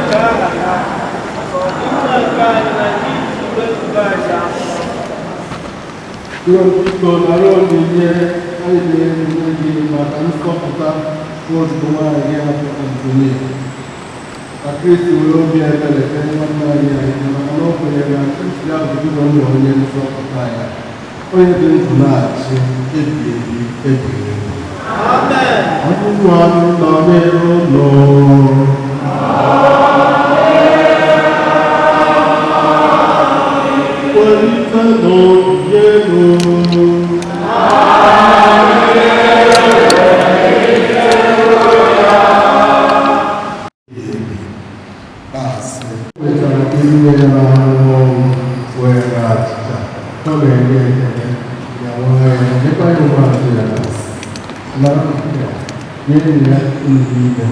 nke aha ya, maka ọdịmma nke anyị na nke izugbe nzukọ ya nsọ. Biko nara onyinye anyị na-enye gị maka nzọpụta ozugbo nwaanyị a bụ Antonia. Ka Kristi were obi ebere kpee nwanne anyị anyị maka na o kwenyere na Kristi ahụ bụ na onye nzọpụta ya, onye dị ndụ na-achị ebi ebi ebighị ebi. Amen. Ọnwụnwe anyị nọ n'ụlọ. Welite n'obi elu. Wetara ihe na-arụ ọrụ were achịcha ọ na-enye ekele ya nwee ya nyekwa ya ụmụazụ ya na-asị nara nke a nye ya unu niile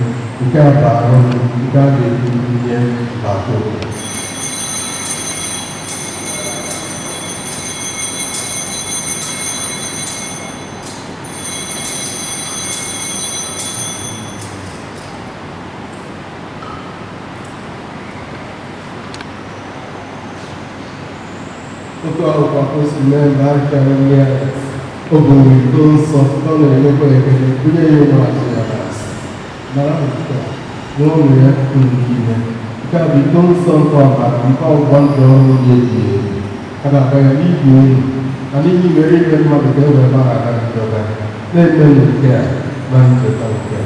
nke a bụ arụ m nke a ga-eji nye maka unu. Otu ahụkwa o si mee mgbe a chara nri anyasị, o buru iko nsọ ọ na-enyekwa ekele bunye ya ụmụazụ ya na-asị nara nke a ṅụọnụ ya unu niile nke a bụ iko nsọ nke ọbara nke ọgbụgba ndụ ọhụrụ dị ebighị ebi a ga-agba ya n'ihi unu na n'ihi mere ime mmadụ ka e wee gbaghara njọ ha na-emenụ nke a na ncheta nke a.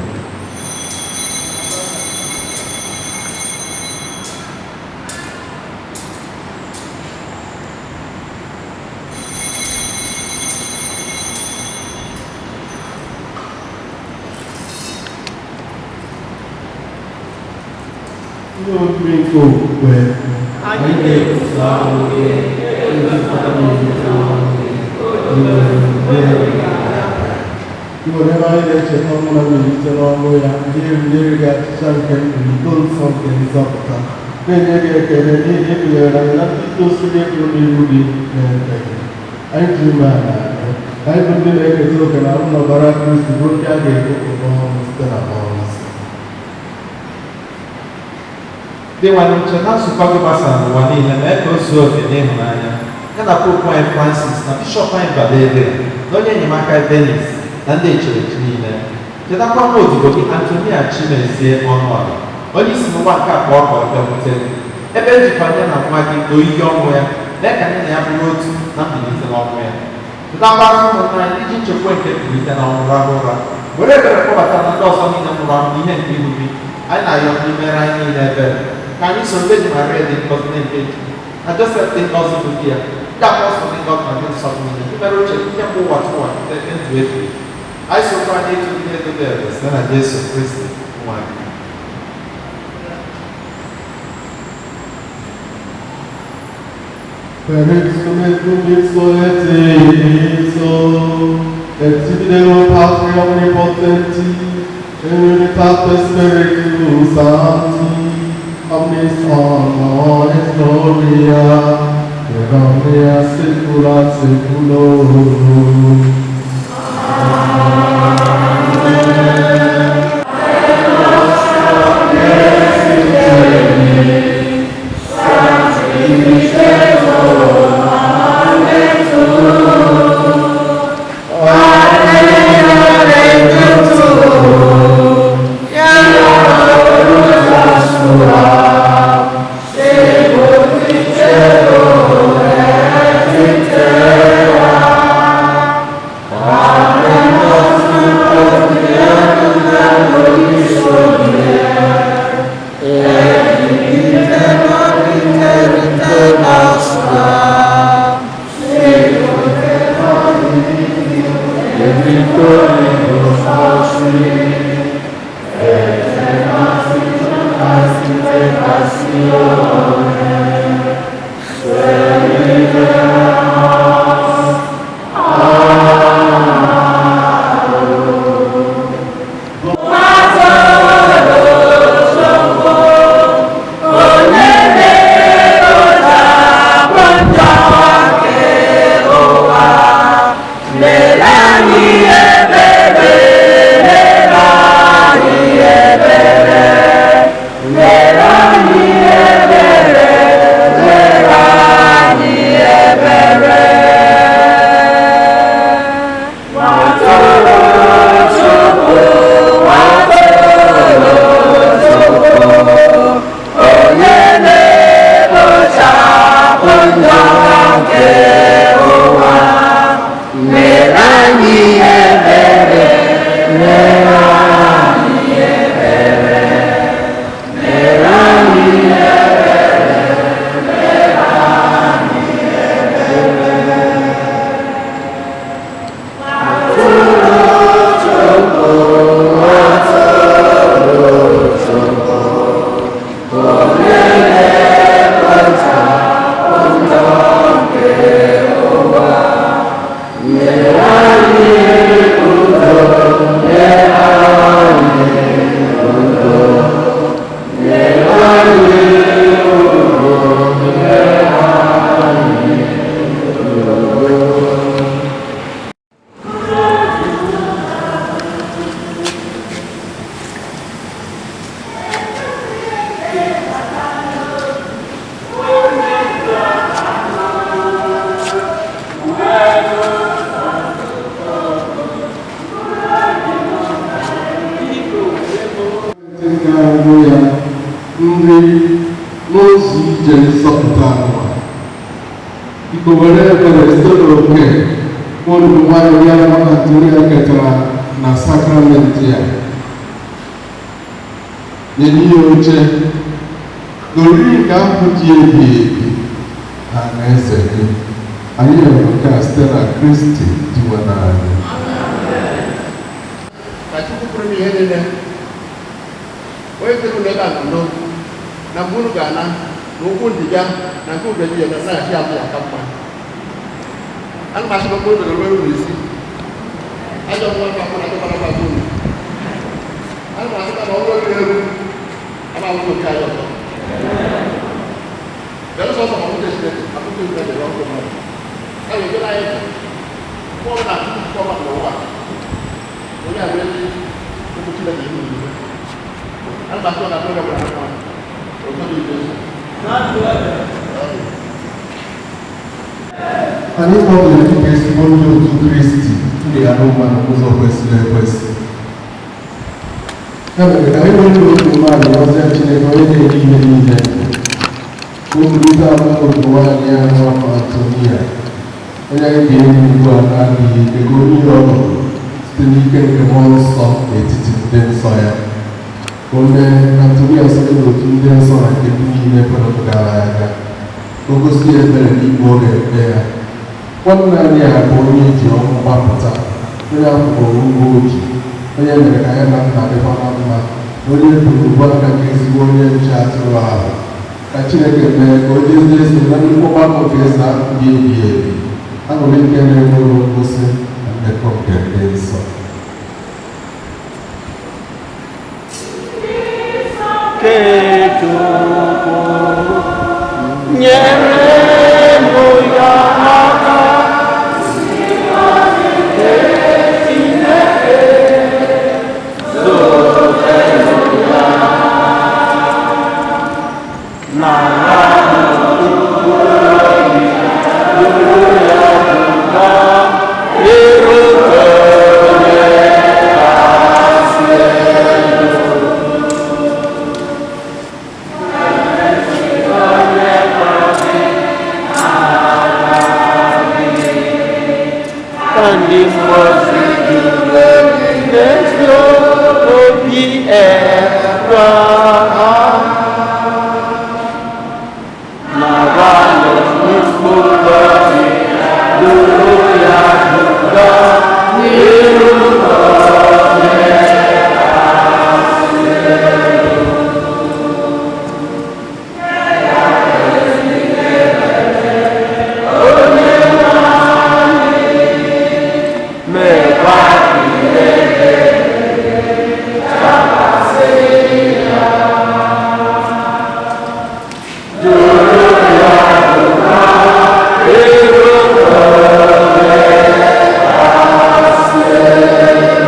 Ihe omimi nke okwukwe. Anyị na-ekwusa ọnwụ gị, Iwere ebe anyị na-echeta ọnwụ na mbilite n'ọnwụ ya, ndị nyere gị achịcha nke ndụ na iko nsọ nke nzọpụta, na-enye gị ekele n'ihi na ị gụnyere anyị na ndị tosiri ịbụ n'ihu gị na-efe gị. Anyị ji umeala arịọ ka anyị bụ ndị na-eketa oke na arụ na ọbara Kristi bụ ndị a ga-ekpopụ n'ọnwụ site na mmụọ nsọ. Dịnwanụ, ncheta nzukọ gị gbasara n'ụwa niile mee ka o zuo oke n'ịhụnanya ya na Popu anyị Francis na Bishọp anyị Valeria na onye enyemaka Denis na ndị echirechi niile. Chetakwa nwa odibo gị Antonia Chimezie Ọnụọra, onye isi n'ụwa nke a kpọọ ka ọ bịakwute gị, ebe njikọ ya na nwa gị na oyiyi ọnwụ ya mee ka anyị na ya bụrụ otu na mbilite n'ọnwụ ya. Chetakwa ụmụnna anyị iji nchekwa nke mbilite n'ọnwụ rahụ ụra, were ebere kpọbata na ndị ọzọ niile nwụrụ anwụ n'ihe nke ihu gị. Anyị na-ayọ ka i mere anyị niile ebere, ka anyị so Virgin Maria dị ngọzi na nke Chukwu, na Josef dị ngọzi bụ di ya, ndị apọstụl dị ngọzi na ndị nsọ gị niile, ndị mere uche gị kemgbe ụwa tụwa site ndụ ebighị ebi. Anyị sokwa n'ịtụ gị na-edobe ebere site na Jesu Kristi nwa gị. Per ipsum et cum ipso et in ipso, et in Deo Patri omnipotenti, in unitate Spiritus Sancti, omnis honor et gloria, per omnia saecula saeculorum. Amen. Ga-abụ ya nri n'ụzọ ije nzọpụta ụwa. Biko were ebere site n'oke olu nwanyị ya Antonia ketara na sakramenti ya. Nye ya oche n'oriri nke ahụ dị ebighị ebi na alaeze gị. Anyị rịọrọ nke a site na Kristi Dinwenụ anyị. Ka Chukwu pụrụ ime ihe niile, onye kere unu ebe a n'udo, na mgbe unu ga-ana na ụkwụ ndịga na nke ubeji ya na-aghachi azụ ya aka mma. Ana m asị na okporo ụzọ ruo unu isi ajọ nwa afọ na ajọ mara azụ unu. Ana m asịkwa na ọrụ eru eru ama awụrụ oke anyị ọzọ bịara sọsọ ma nwute Chineke akụkọ ife dịrị ọkụ mmadụ a ga-ejere anyị bụ mgbe ọbụla Chukwu jikọ mmadụ n'ụwa onye a bụ ezi okwu Chineke ihe onyinye. Ana m asị ọ ga-atụ onye ọbụla mma otu dị iche. Anyị kpọbiri dịka ezigbo ndị otu Kristi ndị arụ mmadụ n'ụzọ kwesịrị ekwesị. Ya mere ka anyị nwere otu mmadụ gọzie Chineke onye na-enye ihe niile. Okulite ahụ otu nwaanyị ahụ Antonia, onye anyị ga-enye ugbu a na-adịghị ike ka onye ya ọnọdụ site n'ike nke mmụọ nsọ n'etiti ndị nsọ ya. Ka o mee Antonia site n'otu ndị nsọ na nke ndị niile kwere gara aga. Ka o gosi ya ebere n'ikpe ọ ga-ekpe ya. Nwanne anyị a bụ onye ji ọnwụ gbapụta, onye akwụkwọrọ ụgwọ oji, onye mere ka ya na nna dịkwa na mma, na onye buru ubu aka ka ezigbo onye nche atụrụ ahụ. Ka Chineke mee ka o jezie so na nnukwu ọgbakọ nke eze ahụ dị ebighị ebi, aṅụrị nke na-enweghị nkwụsị na mmekọ nke ndị nsọ. Chukwu nyere m ya aka. Chineke zotere ya n'ala mkpụrụ obi duru ya duga erute onye kasị elu. Ka ndị mmụọ ozi juru n'ezi obi Abraham nara mkpụrụ obi duru ya duga n'iru onye kasị elu. Onye mekwa ihe ya duru ya duga iru onye kasị elu.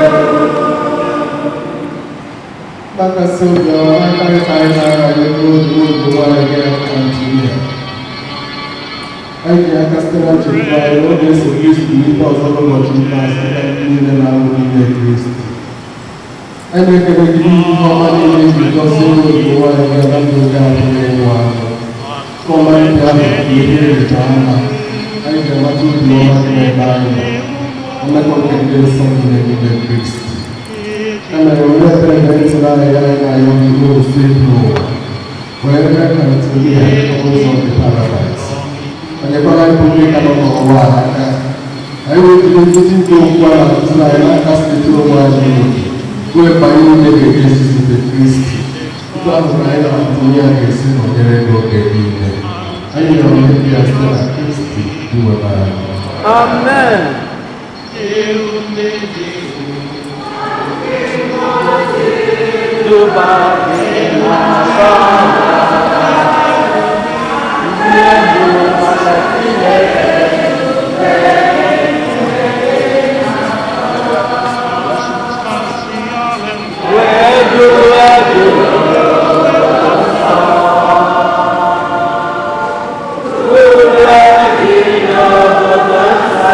Mgbakasị obi ọma akarị ka anyị na-ara anyị n'otu otu nwaanyị gị Antonia. Anyị ji aka site na nchekwa anyị n'oge eso Kristi n'ihe ọzọ n'ụbọchị ikpeazụ ka ndị niile na-ahụ n'ime Kristi. Anyị na-ekele gị n'ihi ihe ọma niile iji gọzie otu nwaanyị gị na ndụ gị abụghị ịnwụ anwụ. Nke ọma ndị ahụ bụ ihe ịrịba ama. Anyị ga-amata obi ọma dị n'ebe anyị nọ. Mmekọ nke ndị nsọ niile n'ime Kristi. Ya mere were ebere na ịtụnanya ya anyị na-ayọ gị n'ofe n'ụwa wee mee ka Antonia ụzọ nke paradaịs. Onyekwara anyị bụ ndị ka nọ n'ụwa a aka. Anyị wee nkuzi nke okwu a na-akụziri anyị n'aka site onwe anyị obi ruo mgbe anyị niile ga-eji zute Kristi. Otu ahụ ka anyị na Antonia ga-esi nọnyere n'oge niile. Anyị rịọrọ ihe ndị a site na Kristi Dinwenụ anyị. Amen. Duba gị n'aka ndị ndụ maka Chineke. Wee duru edu were gị n'obodo nsọ.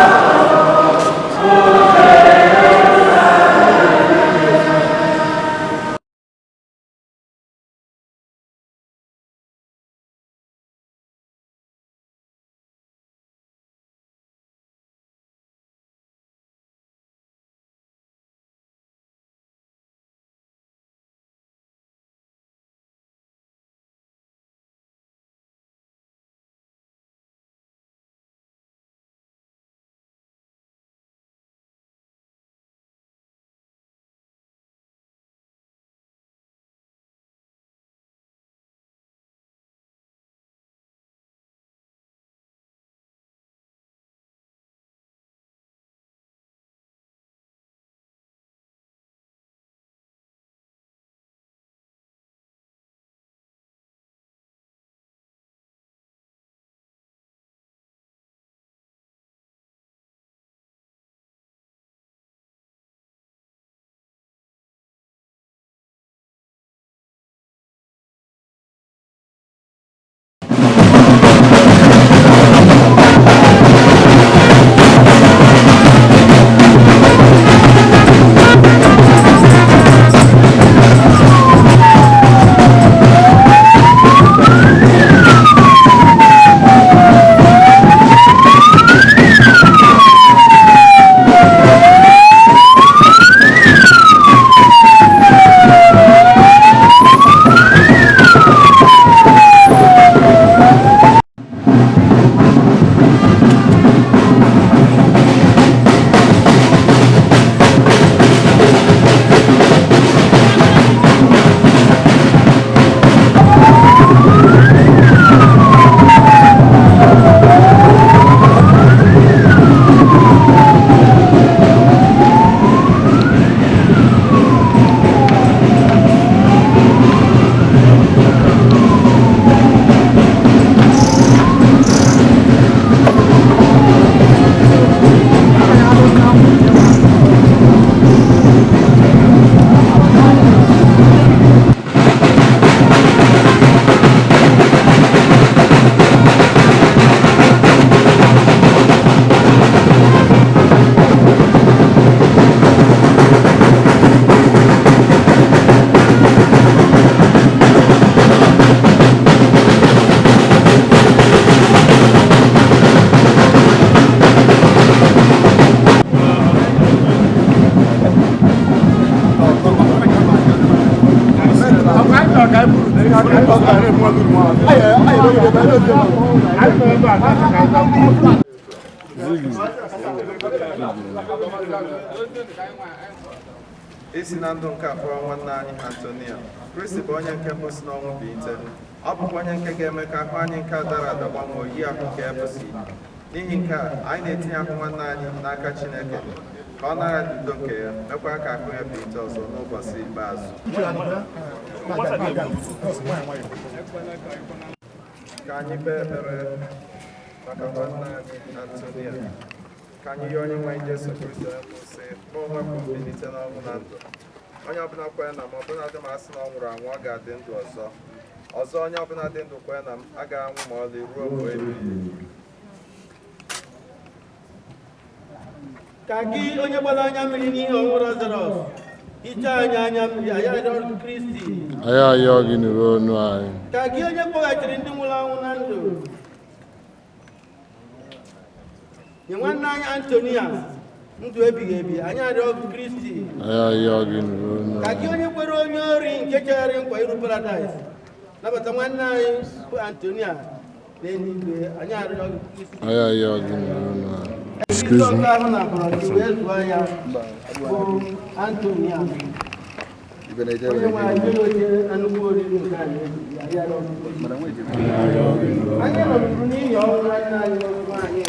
Isi na ndụ nke abụọ nwanne anyị Antonia. Kristi bụ onye nke mbụ si n'ọnwụ bilite. Ọ bụkwa onye nke ga-eme ka ahụ anyị nke a dara ada gbanwee yi ahụ nke ekwesịghị. N'ihi nke a, anyị na-etinye ahụ nwanne anyị n'aka Chineke ka ọ nara udo nke ya, mekwa ka ahụ ya bilite ọzọ n'ụbọchị ikpeazụ. Ka anyị kpee ekpere maka nwanne anyị Antonia. Ka anyị yọọ Onyenwe anyị Jesu Kristi onye bụ sị, mụ onwe m bụ mbilite n'ọnwụ na ndụ. Onye ọbụla kwere na m, ọbụla dị m asị na ọ nwụrụ anwụ, ọ ga-adị ndụ ọzọ. Ọzọ onye ọbụla dị ndụ kwere na m agaghị anwụ ma ọlị ruo mgbe ebighị ebi. Ka gị onye gbara anya mmiri n'ihi ọnwụ Lazarọs hichaa anyị anya mmiri, anyị arịọ Kristi. Anyị ayọ gị nụrụ ọnụ anyị. Ka gị onye kpọghachiri ndị nwụrụ anwụ na ndụ nye nwanne anyị Antonia ndụ ebighị ebi, anyị arịọ Kristi. Anyị ayọ gị nụrụ ọnụ Ka gị anyị. onye kwere onye ori nke chegharị nkwa iru paradaịs nabata nwanne anyị bụ Antonia n'eluigwe, anyị arịọ Kristi. Anyị ayọ gị nụrụ ọnụ anyị. Excuse me. Ahụ na akpọrọ gị wee zụọ ya bụ Antonia. Onye nwe anyị onye oche na nnukwu oriri nke anyị anyị arịọ Kristi. Anyị nọdụrụ n'ihi ọnwụ nwanne anyị nwaanyị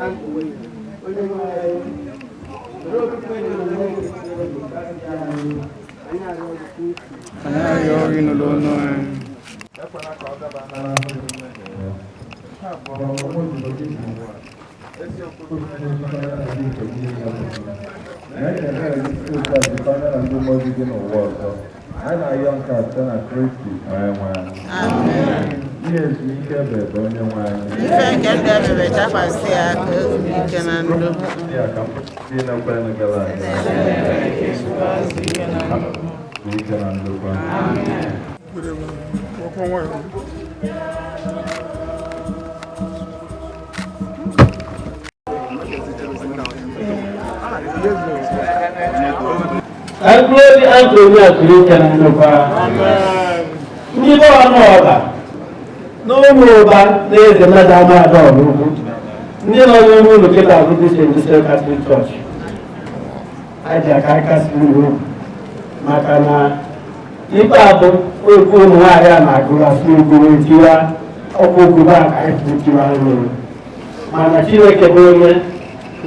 Antonia. Onye nwe anyị were okwukwe na omume nke sitere n'obi anyị, anyị arịọ Kristi. Anyị ayọ gị nụrụ ọnụ anyị. Ekwela ka ọ daba n'ahụ mmehie ya. Nke a bụ ọmụmụ odibo gị n'ụwa. Eziokwu gị na-ejikọta na ndị nke gị niile ọbụla. Na-ekele gị otu a jikọta na ndị mmụọ ozi gị n'ụwa ọzọ. Anyị na-ayọ nke a site na Kristi onye nwe anyị. Ihe ezumike bụ ebe onye nwe anyị. Ife nke ndụ ebebe chakwasị ya ka o zuru ike na ndụ. Ndị a ka ndị na-ekwenụ gara aga. Bụ ike na ndokwa. Mkpụrụ obi Antonia zuru ike na ndokwa. Ndị be ọnụ ọba n'ụmụ ụba na eze mmadụ ama ada ọgwụgwụ ndị nọ n'ime ụlọ kịta bụ ndị St. Joseph Catholic Church. Anyị ji aka kasị uru maka na ikpe a bụ okwu ụmụ nwaanyị a na-agụ asị okwu tiwa ọkwa okwu ba ka anyị pụrụ tiwa nri, mana Chineke bụ onye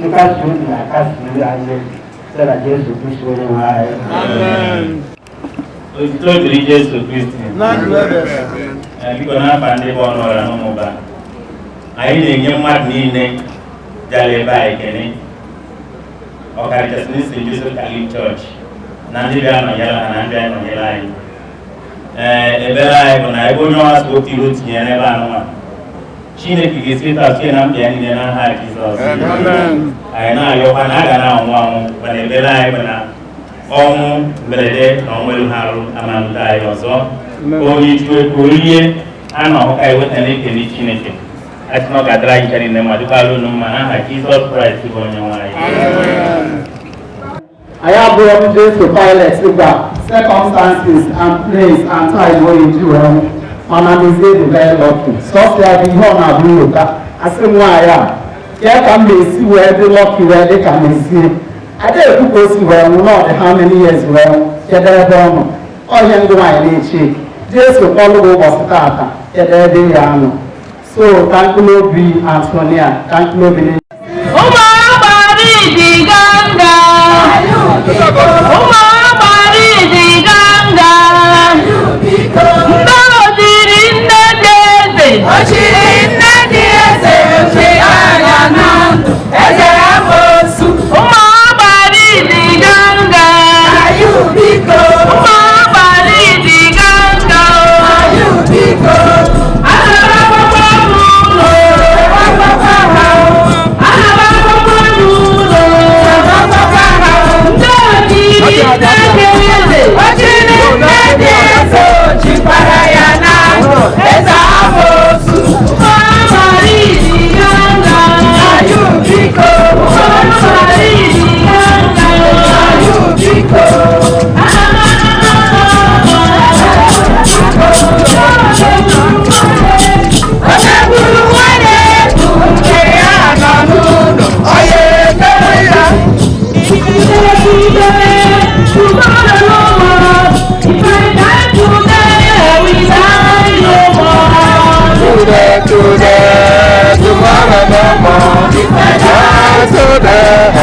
nkasi obi na-akasi obi anyị site na Jesu Kristi onye nwe anyị. Otito dịrị Jesu Kristi. Biko n'afa ndị bụ ọnụọra na ụmụba, anyị na-enye mmadụ niile bịara ebe a ekele, ọkarịchasị ndị St. Joseph Catholic Church na ndị bịa nọnyere ha na ndị bịa nọnyere anyị. Ee, ebere anyị bụ na ebe onye ọwa si otu iru tinyere ebe anụnwa, Chineke ga-esi taa sie na mkpa ya niile n'aha Jizọs. Anyị na-arịọkwa na a ga na-anwụ anwụ, mana ebere anyị bụ na ọnwụ mberede na ọnwụ elu ha arụ amalite anyị ọzọ. Onye chukwu orie a na ọhụka eweta na-ekele Chineke. A sị na ọ ga-adịrị anyị ncha niile mma, dịkwara unu mma n'aha Jizọs Kraịst bụ onye nwe anyị. Anyị abụrụ m Jesu Pilate gwa circumstances and place and time wey you wee nwụ, mana mezie dị very lucky. Sọsọ ya bụ ihe ọ na-abụ nlota. Asị m nwaanyị a, ya ka m na-esi wee dị lucky wee dị ka mezie. Ada ekwu ka o si wee nwụ na ọ dị how many years wee nwụ, kedu ebe ọ nọ? Ọ ihe ndị nwaanyị na-eche. Jesu kpọlụ gị ụbọchị taata, kedu ebe ya nọ? So ka mkpụrụ obi Antonia, ka mkpụrụ obi Ụmụ agbara ịdị ganga, ụmụ agbara ịdị ganga, ndị ochiri nne dị eze, Ochiri nne dị eze, ochie anya na ndụ, eze amosu. Ụmụ agbara ịdị ganga, Ayubiko, ụmụ agbara ịdị ganga, Ayubiko, anara akwụkwọ n'ụlọ, akwụkwọ ha, anara akwụkwọ n'ụlọ, akwụkwọ ha, ndị ochiri Today, today, tomorrow no more. If I die today,